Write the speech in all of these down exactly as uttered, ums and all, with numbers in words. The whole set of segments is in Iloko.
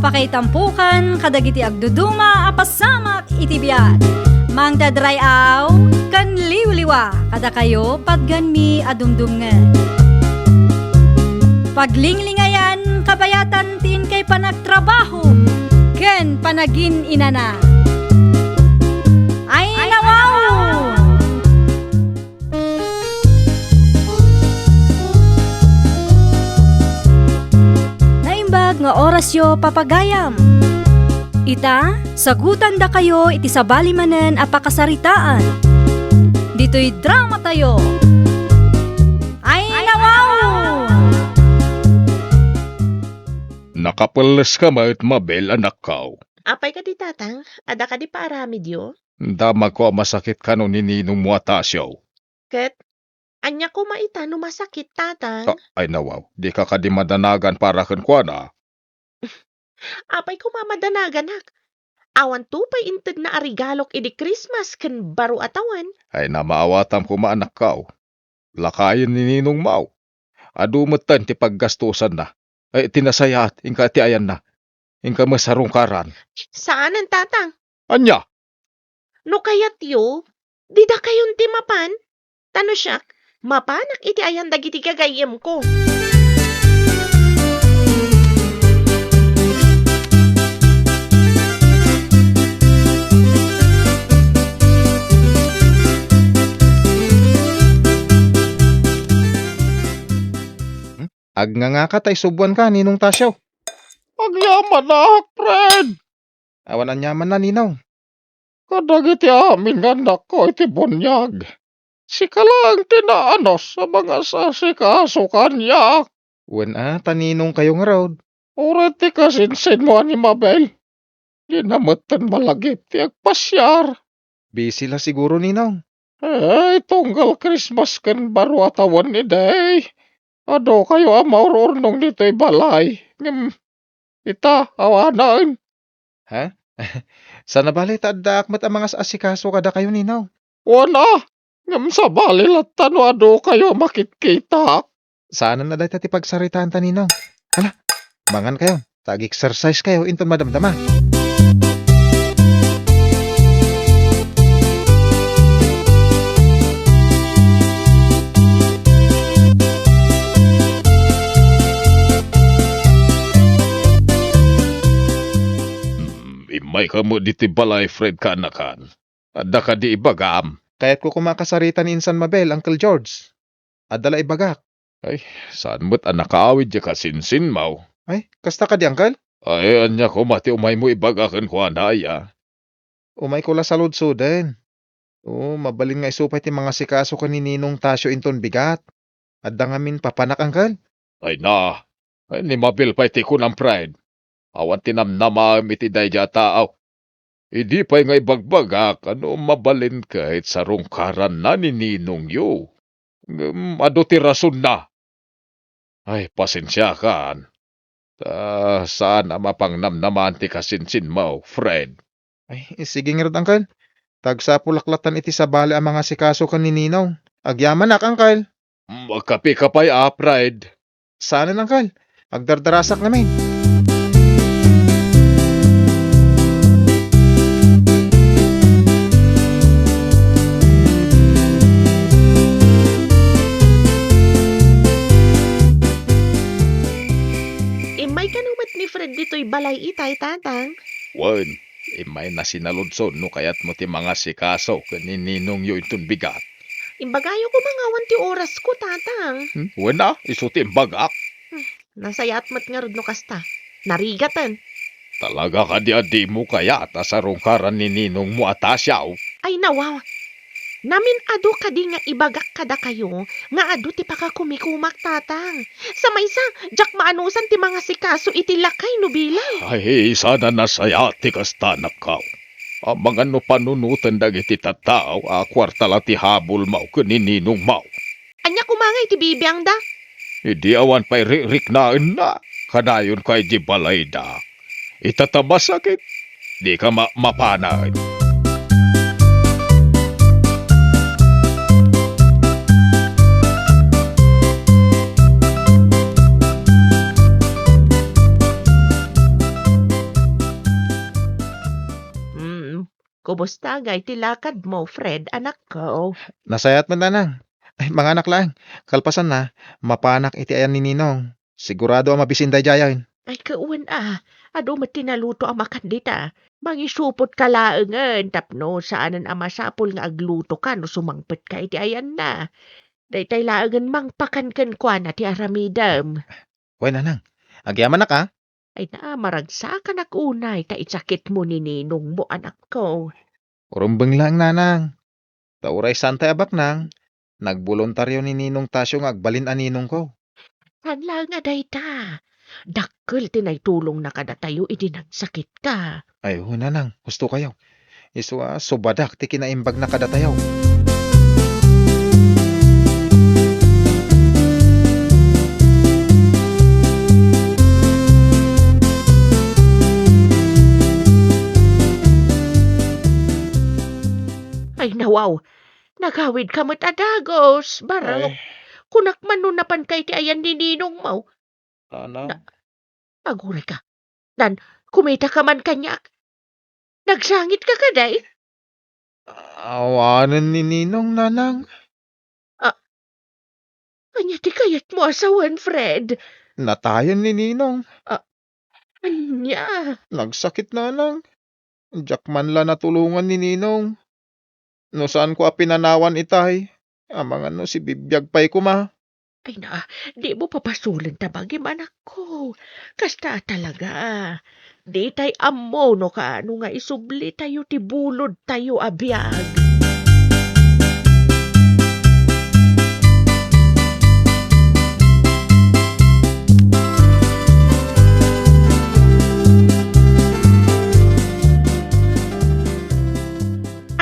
Pakaitampokan kadagiti agduduma a pasamak iti biag. Mangted ray-aw ken liwliwa kadakayo patganmi a dumdumngeg. Paglinglingayan kabayatan ti inkay panagtrabaho ken panagin-inana. Ay, nawaw! Naimbag nga orasyo, papagayam. Ita, sagutandakayo iti sabali manen a pakasaritaan. Ditoy dramatayo. Ay, nawaw! Nakapelleska met, Mabel, anakko. Apay kadi, Tatang? Adda kadi paaramidyo? Damagko a masakit kano ni ninongmo a Tasio. Ket ania koma ita no masakit, Tatang? Ah, ay nawaw, dika kadi madanagan para kenkuana? Apay koma madanaganak? Awanto pay intedna a regalok idi Christmas ken baro a tawen. Ay, namaawatam koma, anakko. Lakayen ni ninongmo. Adu metten ti paggastosanna. Ay, ti nasayaat, inka ti ayanna. Inka met sarungkaran. Saanen, Tatang. Ania? No kayatyo, didakayon ti mapan. Ta no siak, mapanak iti ayan dagiti gagayyemko. Hmm? Agngangaka ta isubuanka, Ninong Tasio. Agyamanak, Fred! Awan aniamanna, Ninong. Kadagiti amin nga annakko iti buniag, sika laeng ti naanus a mangasasikaso kaniak. Wen a, ta ninongkayo ngarud? Uray ti kasinsinmo a ni Mabel, dina metten malagip ti agpasiar. Busy la siguro, Ninong. Ay, tunggal Christmas ken baro a tawen idi, adukayo a maur-urnong ditoy balay. Ngem ita, awanen. Ha? Saan a bale ta addaak met a mangas-asikaso kadakayo, Ninong. Wen a, ngem sabali latta no adukayo a makitkita. Saanen a dayta ti pagsaritaanta, Ninong. Hala, mangankayo, ta ag-exercisekayo inton madamdama. Hmm, immayka met ditoy balay, Fred, kaanakan. Adda kadi ibagam? Kayatko koma a kasarita ni Insan Mabel, Uncle George. Adda la ibagak. Ay, saan met a nakaawid diay kasinsinmo? Ay, kasta kadi, Uncle? Ay, ania koma ti umaymo ibaga kenkuana, aya? Umayko la saludsoden. O, mabalin nga isu pay ti mangasikaso ken ni Ninong Tasio inton bigat. Adda ngamin papanak, Uncle? Ay na, ay, ni Mabel pay ti kunam, Fred. Awan ti namnamaem iti daydiay a tao. Idi pay nga ibagbagak a no mabalin ket sarungkaranna ni ninongyo. Ngem adu ti rasonna. Ay, pasensiakan. Ta saan a mapangnamnamaan ti kasinsinmo, Fred. Ay, sige ngarud, Uncle. Ta agsapulak lattan iti sabali a mangasikaso ken ni Ninong. Agyamanak, Uncle. Magkapeka pay a, Fred. Saanen, Uncle. Agdardarasak ngamin. Immay kano met ni Fred ditoy balay itay, Tatang? Wen, immayna sinaludsod no kayatmo ti mangasikaso ken ni ninongyo inton bigat. Imbagayo koma nga awan ti orasko, Tatang. Hmm? Wen a, isu ti imbagak. Hmm, nasayaat met ngarud no kasta. Narigaten. Talaga kadi a dimo kayat a sarungkaran ni ninongmo a Tasio? Ay, nawaw. Namin-adu kadi nga ibagak kadakayo nga adu ti pakakumikumak, Tatang. Sa maysa, diak maanusan ti mangasikaso iti lakay no bilang. Ay, saan a nasayaat ti kasta, anakko. Amangan no panunoten dagiti tattao a kuarta la ti habulmo ken ni ninongmo. Ania koma nga iti bibiangda? Idi awan pay rikriknaenna, kadayonka idiay balayda. Ita ta masakit, dika ma-, mapanen. Kumusta ngay ti lakadmo, Fred, anakko? Nasayaat met, nanang. Ay, manganak laeng. Kalpasanna, mapanak iti ayan ni Ninong. Sigurado a mabisin daydiayen. Ay, ket wen a, adu met ti naluto a makan dita. Mangisupot ka laengen tapno saanen a masapul nga agluto ka no sumangpet ka iti ayanna. Daytay laengen mangpakan kenkuana ti aramidem. Wen, nanang. Agyamanak, a? Ay na, maragsakanak unay ta isakitmo ni ninongmo, anakko. Rumbeng laeng, nanang. Ta uray saantay a baknang, nagboluntario ni Ninong Tasio nga agbalin a ninongko. Saan laeng a dayta? Dakkel ti naitulongna kadatayo idi nagsakitka. Ay, oo, nanang, husto kayo. Isu a subadak ti kinaimbagna kadatayo. Ay, nawaw. Nagawidka met a dagus, barok. Ay. Kunak man no napanka iti ayan ni ninongmo. Nanang. Na-, agurayka. Nan, kumitaka man kaniak. Nagsangitka kadi? Awanen ni Ninong, nanang. Ah, ania ti kayatmo a sawen, Fred? Natayen ni Ninong. Ah, ania? Nagsakit, nanang. Diak man la natulongan ni Ninong. No saanko a pinanawan itay, amangan no sibibiag pay koma. Ay na, dimo papasulenta bagim, anakko. Kasta talaga. Ditay ammo no kaano nga isublitayo ti bulodtayo a biag.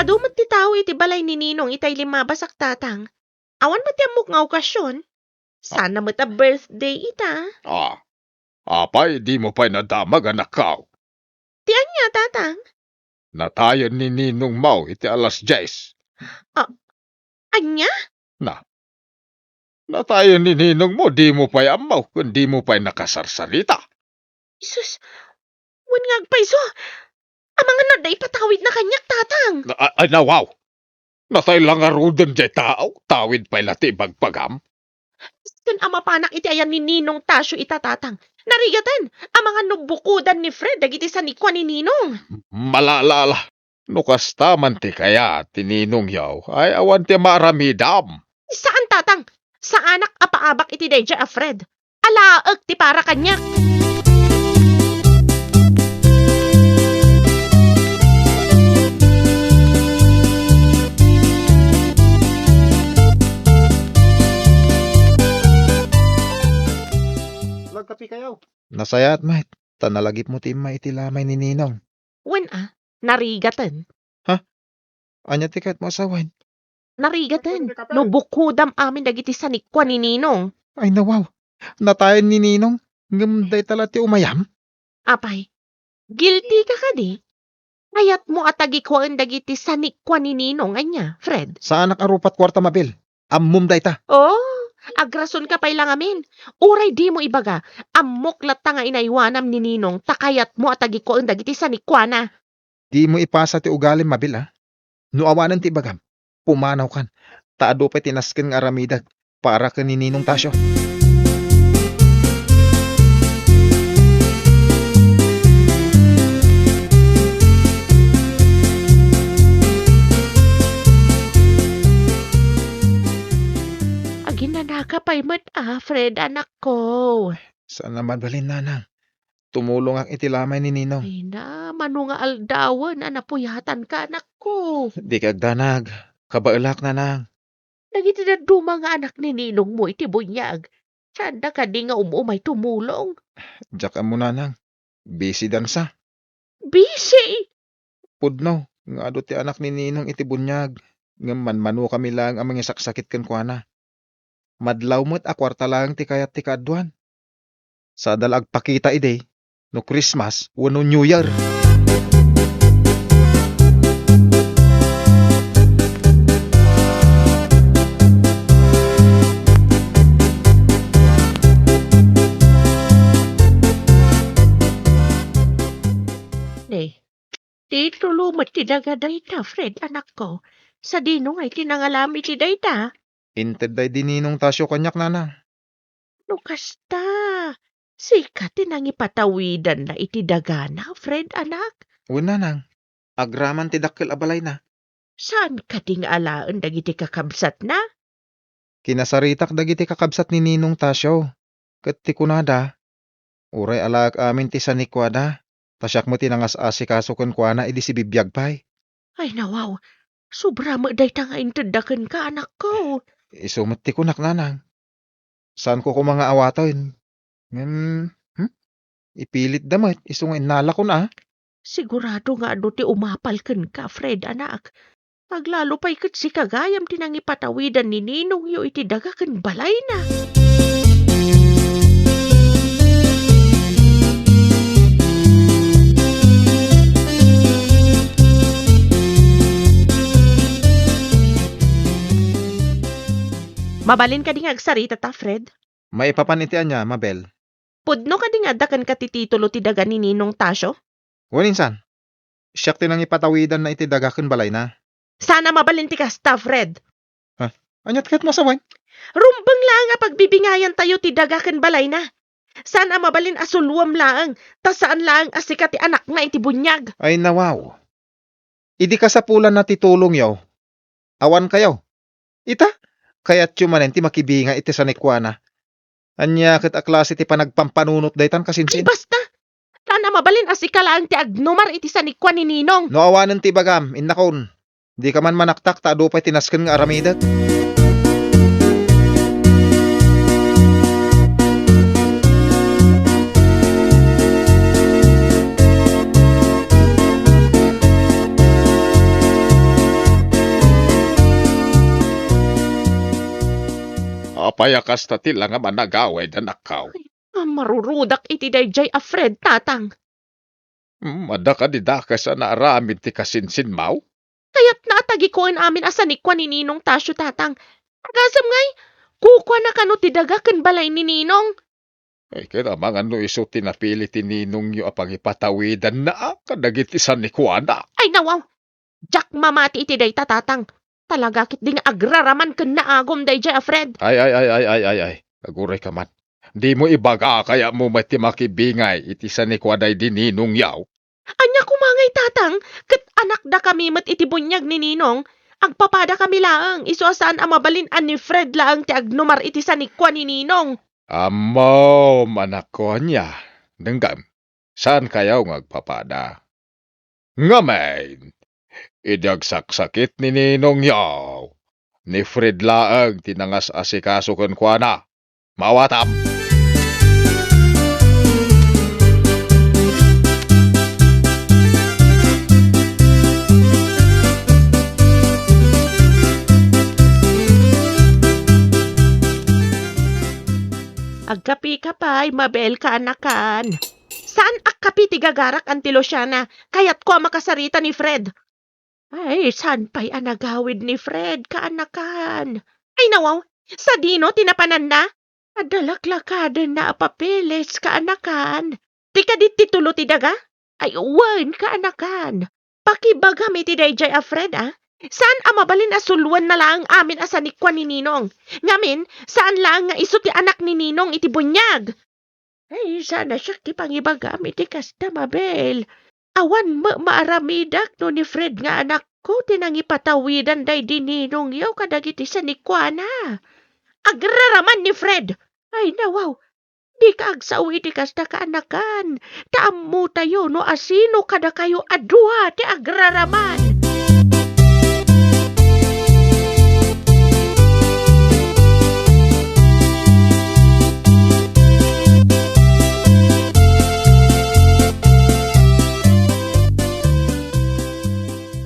Adu met ti tao iti balay ni Ninong itay limmabasak, Tatang. Awan met ti ammok nga okasion. Sana met a birthday ita. Ah, apay, dimo pay nadamag, anakko? Ti ania, Tatang? Natayen ni ninongmo iti alas dies. Ah, ania? Na, natayen ni ninongmo, dimo pay ammo, ken dimo pay nakasarsarita. Isus, wen nga agpayso. Amangan no adda ipatawidna kaniak, Tatang. Na-, a-, ay, nawaw. Natay la ngaruden jay tao, tawid pay la ti ibagbagam. Ken a mapanak iti ayan ni Ninong Tasio ita, Tatang. Narigaten, amangan no bukodan ni Fred dagiti sanikua ni Ninong. Malala, ala. No kasta man ti kayat ti ninongyo, ay awan ti maaramidam. Saan, Tatang. Saanak a paabak iti daydiay a Fred. Alaek ti para kaniak. Nagkape kayo? Nasayaat met, ta nalagipmo ti immay iti lamay ni Ninong. Wen a, narigaten. Ha? Ania ti kayatmo a sawen? Narigaten, no bukodam amin dagiti sanikua ni Ninong. Ay, nawaw. Natayen ni Ninong, ngem dayta la ti umayam? Apay, guilty ka kadi? Kayatmo a tagikuaen dagiti sanikua ni Ninong, ania, Fred? Saanak a rupat kuarta, Mabel. Ammom dayta. Oh, agrasonka pay la ngamin. Uray dimo ibaga, ammok latta nga inaywanam ni Ninong ta kayatmo a tagikuaen dagiti sanikuana. Dimo ipasa ti ugalim, Mabel, a. No awanen ti ibagam, pumanawkan, ta adu pay ti nasken nga aramidek para ken ni Ninong Tasio. Aginanaka pay met a, Fred, anakko. Saan a mabalin, nanang. Tumulongak iti lamay ni Ninong. Ay na, mano nga aldawen a napuyatanka, anakko? Dika agdanag. Kabaelak, nanang. Dagiti dadduma nga anak ni ninongmo iti buniag, saanda kadi nga um-umay tumulong? Diak ammo, nanang. Busy dansa. Busy? Pudno nga adu ti anak ni Ninong iti buniag, ngem manmanokami laeng a mangisaksakit kenkuana. Madlaw met a kuarta laeng ti kayat ti kaaduan. Sada la agpakita idi, no Christmas wenno New Year. Ne, ti tulo met ti daga dayta, Fred, anakko. Sadino ngay ti nangalam iti dayta? Inted daydi Ninong Tasio kaniak, nanang. No kasta, sika ti nangipatawidanna iti dagana, Fred, anak? Wen, nanang. Agraman ti dakkel a balayna. Saan kadi nga alaen dagiti kakabsatna? Kinasaritak dagiti kakabsat ni Ninong Tasio, ket ti kunada, uray alaek amin ti sanikuada, ta siak met ti nangas-asikaso kenkuana idi sibibiag pay. Ay, nawaw, sobra met dayta nga intedda kenka, anakko. Isu met ti kunak, nanang. Saanko koma nga awaten. Ngem, hmm? Ipilitda met, isu nga innalakon a. Sigurado nga adu ti umapal kenka, Fred, anak. Aglalo pay ket sika gayam ti nangipatawidan ni ninongyo iti daga ken balayna. Mabalin kadi nga agsaritata, Fred? Maipapan iti ania, Mabel? Pudno kadi nga adda kenka ti titulo ti daga ni Ninong Tasio? Wen, insan. Siak ti nangipatawidanna iti daga ken balayna. Saan a mabalin ti kasta, Fred. Ha? Ania ti ket masawen? Rumbeng laeng a pagbibingayantayo ti daga ken balayna. Saan a mabalin a suluem laeng, ta saan laeng a sika ti anakna iti buniag. Ay, nawaw. Idi kasapulanna ti tulongyo, awankayo. Ita, kayatyo manen ti makibingay iti sanikuana. Ania ket a klase ti panagpampanunot daytan, kasinsin? Ay, basta! Saan a mabalin a sika laeng ti agnumar iti sanikua ni Ninong. No awanen ti ibagam, innakon, dika man manaktak ta adu pay ti nasken nga aramidek. Apay a kasta ti langam a nagawid, anakko? Ay, a, marurudak iti daydiay a Fred, tatang. Hmm, adda kadi dakes a naaramid ti kasinsinmaw? Kayatna a tagikuen amin a sanikua ni Ninong Tasio, tatang. Agasem ngay, kukuana kano ti daga ken balay ni Ninong. Ay, ket amangan no isu ti napili ti ninongyo a pangipatawidanna kadagiti sanikuana. Ay, nawaw! Diak mamati iti dayta, tatang. Talaga ketdi nga agraraman ken naagum daydiay a Fred. Ay, ay, ay, ay, ay, ay, ay. Aguray ka man. Dimo ibaga a kayatmo met ti makibingay iti sanikua daydi ninongyo? Ania koma ngay, tatang, ket anakdakami met iti buniag ni Ninong. Agpapadakami laeng, isu a saan a mabalin a ni Fred laeng ti agnumar iti sanikua ni Ninong. Ammom, anakko, ania? Denggem, saankayo nga agpapada. Ngamin, idi agsaksakit ni ninongyo, ni Fred laeng ti nangas-asikaso kenkuana. Maawatam. Agkapika pay, Mabel, kaanakan. Saan a kapi ti gagarak, Auntie Luciana. Kayatko a makasarita ni Fred. Ay, saan pay a nagawid ni Fred, kaanakan? Ay, nawaw, sadino ti napananna? Adda laklakadenna a papeles, kaanakan. Ti kadi ti tulo ti daga? Ay, wen, kaanakan. Pakibagam iti daydiay a Fred, a. Saan a mabalin a suluenna laeng amin a sanikua ni Ninong. Ngamin, saan laeng nga isu ti anak ni Ninong iti buniag. Ay, saan a siak ti pangibagam iti kasta, Mabel. Awan met maaramidak no ni Fred nga anakko ti nangipatawidan daydi ninongyo kadagiti sanikuana. Agraraman ni Fred! Ay, nawaw! Dika agsao iti kasta, kaanakan, ta ammotayo no asino kadakayo a dua ti agraraman.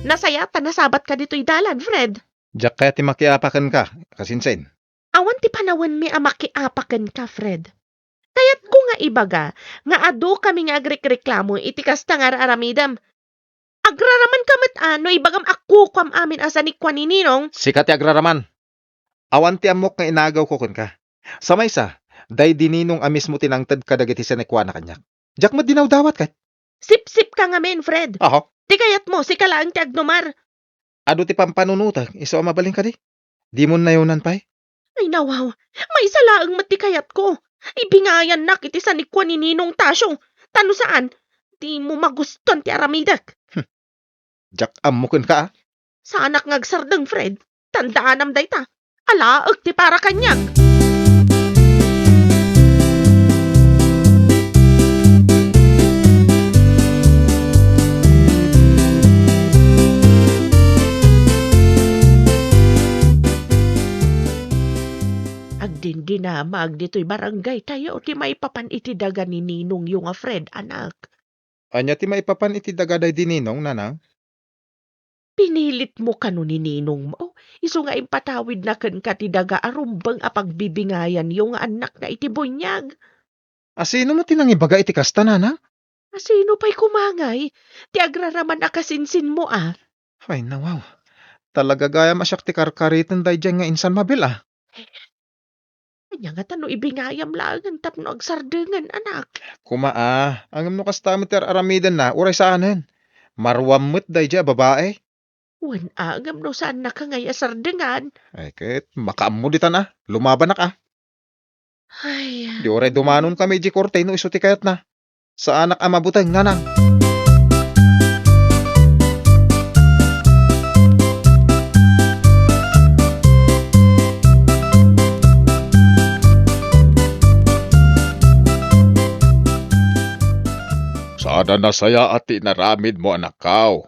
Nasayaat ta nasabatka ditoy dalan, Fred. Diak kayat ti makiapa kenka, kasinsin. Awan ti panawenmi a makiapa kenka, Fred. Kayatko nga ibaga nga adukami nga agrikreklamo iti kasta nga ar-aramidem. Agraramanka met a no ibagam a kukuam amin a sanikua ni Ninong. Sika ti agraraman. Awan ti ammok nga inagawko kenka. Sa maysa, daydi Ninong a mismo ti nangted kadagiti sanikuana kaniak. Diak met dinawdawat ket. Sipsipka ngamin, Fred. Aha. Ti kayatmo, sika laeng ti agdumar. Adu ti pampanunotek, isu a mabalin kadi? Dimon nayonan pay? Ay, nawaw. Maysa laeng met ti kayatko. Ibingayannak iti sanikua ni Ninong Tasio. Ta no saan, dimo magustuan ti aramidek. Diak ammo kenka, a. Saanak nga agsardeng, Fred. Tandaanam dayta. Alaek ti para kaniak. Agdindinamag ditoy barangaytayo ti maipapan iti daga ni ninongyo nga Fred, anak. Ania ti maipapan iti daga daydi ninong, nanang? Pinilitmo kano ni ninongmo, isu nga impatawidna kenka ti daga a rumbeng a pagbibingayanyo nga annakna iti buniag. A sino met ti nangibaga iti kasta, nanang? A sino pay koma ngay ti agraraman a kasinsinmo a? Ay, nawaw. Talaga gayam a siak ti karkariten daydiay nga insan, Mabel, a. Ania ngata no ibingayam laengen tapno agsardengen, anak? Koma, a, ngem no kasta met ti ar-aramidenna, uray saanen. Maruam met daydiay a babai. Wen, a, ngem no saannaka ngay a sardengan. Ay, ket makaammo ditan, a. Lumabanak, a. Ay. Di uray dumanonkami idiay korte no isu ti kayatna. Saanak a mabuteng, nanang. Saan a nasayaat ti inaramidmo, anakko.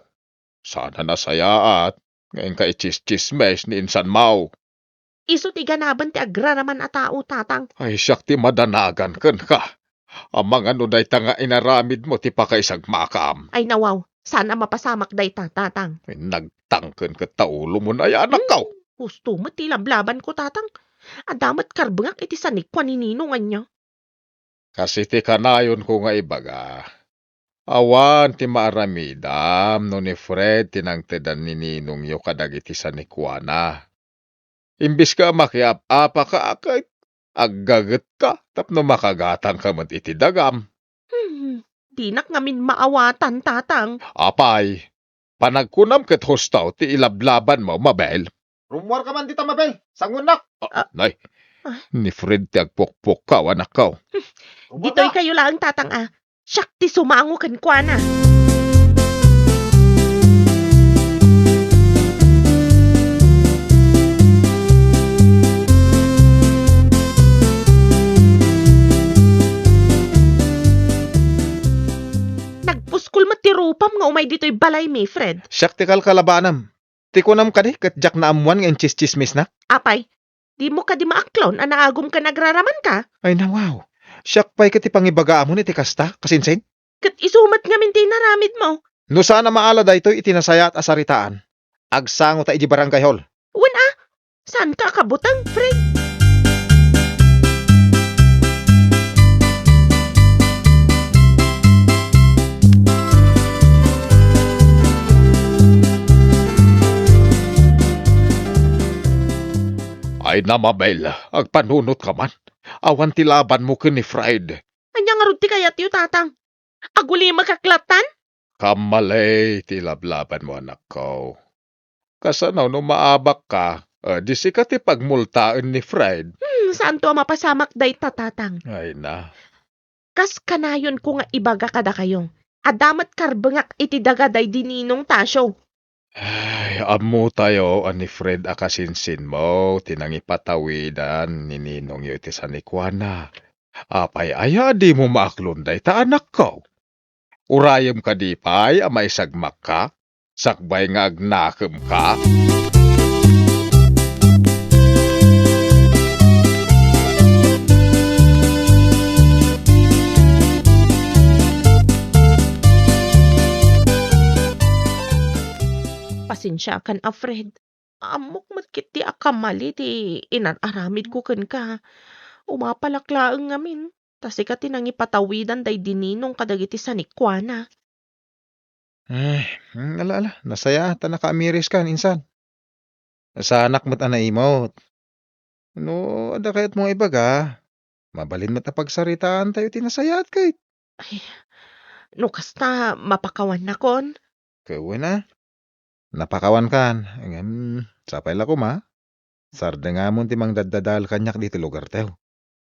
Saan a nasayaat nga inka itsistsismis ni insanmo. Isu ti ganaben ti agraraman a tao, tatang. Ay, siak ti madanagan kenka. Amangan no dayta nga inaramidmo ti pakaisagmakam. Ay, nawaw, saan a mapasamak dayta, tatang. Ay, nagtangken ket ta ulomo, ay, anakko. Hmm, husto met ti lablabanko, tatang. Adda met karbengak iti sanikua ni ninong, ania. Kas iti kanayonko nga ibaga, awan ti maaramidam no ni Fred ti nangtedan ni ninongyo kadagiti sanikuana. Imbes nga makiap-apaka ket aggagetka tapno makagatangka met iti dagam. Hmm, dinak ngamin maawatan, tatang. Apay, panagkunam ket husto ti ilablabanmo, Mabel. Rummuarka man dita, Mabel. Sangoennak. Ah, ah, nay. Ah. Ni Fred ti agpukpukkaw, anakko. Rummuarka. Ditoy kayo laeng, tatang, a. Siak ti sumango kenkuana. Nagpuskol met ti rupam nga umay ditoy balaymi, Fred. Siak ti kalkalabaanam. Ti kunam kadi ket diak naammoan nga intsistsismisnak? Apay, dimo kadi maaklon a naagum ken agraramanka? Ay, nawaw. Siak pay ket ti pangibagaamon iti kasta, kasinsin? Ket isu met ngamin ti inaramidmo. No saan a maala daytoy iti nasayaat a saritaan, agsangota idiay barangay hall. Wen a, saanka a kabuteng, Fred? Ay, na, Mabel, agpanunotka man. Awan ti labanmo ken ni Fred. Ania ngarud ti kayatyo, tatang? Agulimekak lattan? Kammalay ti lablabanmo, anakko. Kasano no maabakka, eh, di sika ti pagmultaen ni Fred? Hmm, saanto a mapasamak dayta, tatang. Ay na. Kas kanayonko nga ibaga kadakayo, adda met karbengak iti daga daydi Ninong Tasio. Ay, ammotayo a ni Fred a kasinsinmo ti nangipatawidan ni ninongyo iti sanikuana. Apay aya a dimo maaklon dayta, anakko? Urayem kadi pay a maisagmakka, sakbay nga agnakemka? Pasensiakan a, Fred. Ammok met ketdi a kamali ti inar-aramidko kenka. Umapalak laeng ngamin, ta sika ti nangipatawidan daydi Ninong kadagiti sanikuana. Ay, mm, ala, ala, nasayaat a nakaamiriskan, insan. Saanak met a naimut. No adda kayatmo nga ibaga, mabalin met a pagsaritaantayo ti nasayaat ket. Ay, no kasta, mapakawannakon. Ket wen a, napakawankan. Ngem, sapay la koma, sardengamon ti mangdaddadael kaniak ditoy lugartayo.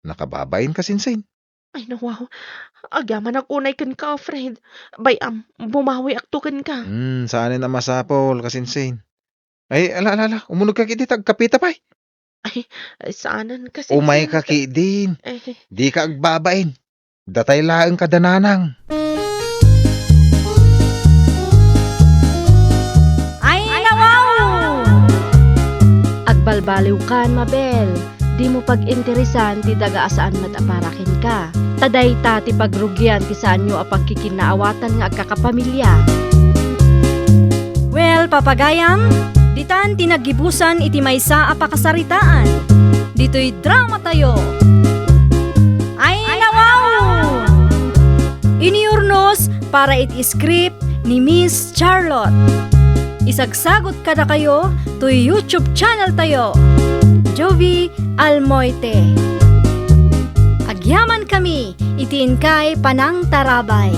Nakababainka, Sinsin. Ay, nawaw. Agyamanak unay kenka, Fred. Bay-am, bumawiakto kenka. Hmm, saanen a masapul, kasinsin. Ay, ala, ala, ala. Umunegka ketdi ta agkapeta pay. Ay, saanen, kasinsin. Umayka ketdin. Eh. Dika agbabain. Datay laeng kada nanang. Ay, nawaw! Agbalbaliwkan, Mabel. Dimo pag-interesan ti daga a saan met a para kenka. Ta dayta ti pagrugian ti saanyo a pagkikinnaawatan nga agkakapamilya. Well, papagayam, ditan ti naggibusan iti maysa a pakasaritaan. Ditoy dramatayo. Ay, nawaw! Inurnos para iti script ni Miss Charlotte. Isagsagot kadakayo toy YouTube channel tayo, Jovie Almoite. Agyamankami iti inkay panangtarabay.